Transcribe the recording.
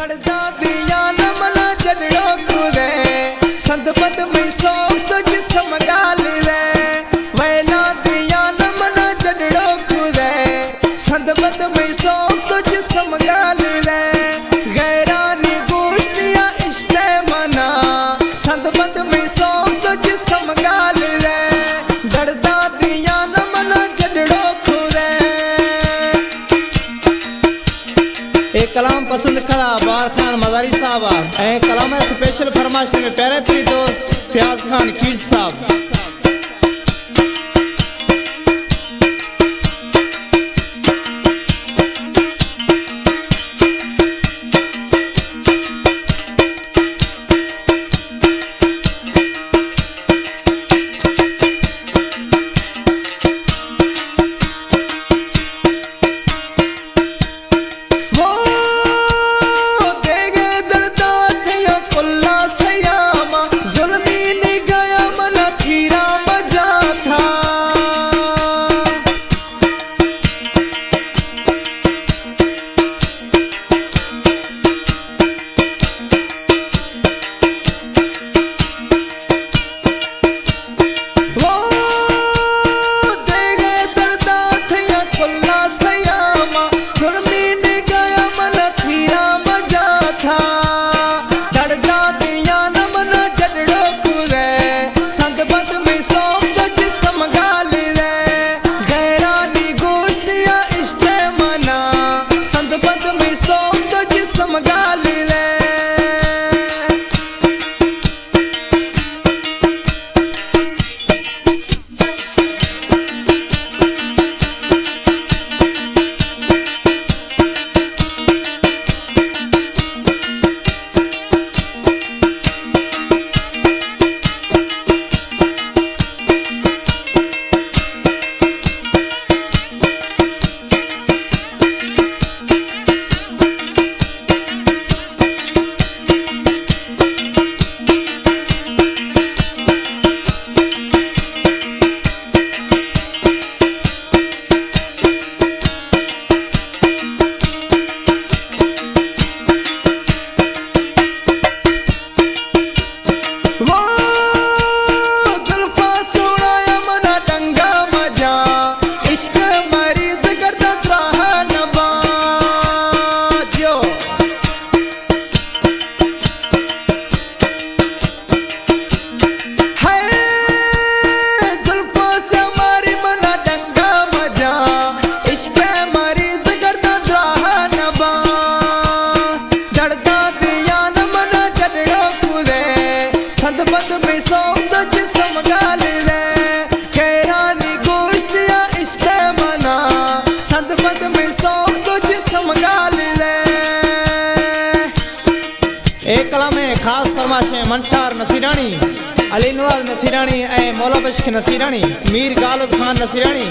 دڑدا دیان منا جھڑو کورے، سند بد مئی سوچ تو جسم گالے۔ ویلا دیان منا جھڑو کورے، سند بد مئی سوچ تو جسم گالے۔ غیرانی گوشت یا اشتے منا، سند بد مئی سوچ تو جسم گالے۔ دڑدا دیان منا جھڑو کورے۔ اے کلام پسند کھڑا بار خان مزاری صاحب آ۔ اے کلام ءِ اسپیشل فرمائش مئے پیارے پری دوست فیاض خان کیچ صاحب۔ اے کلام ءِ خاص فرمائش ایں منٹار نصیراݨی، علی نواز نصیراݨی ءُ مولا بخش نصیراݨی، میر غالب خان نصیراݨی۔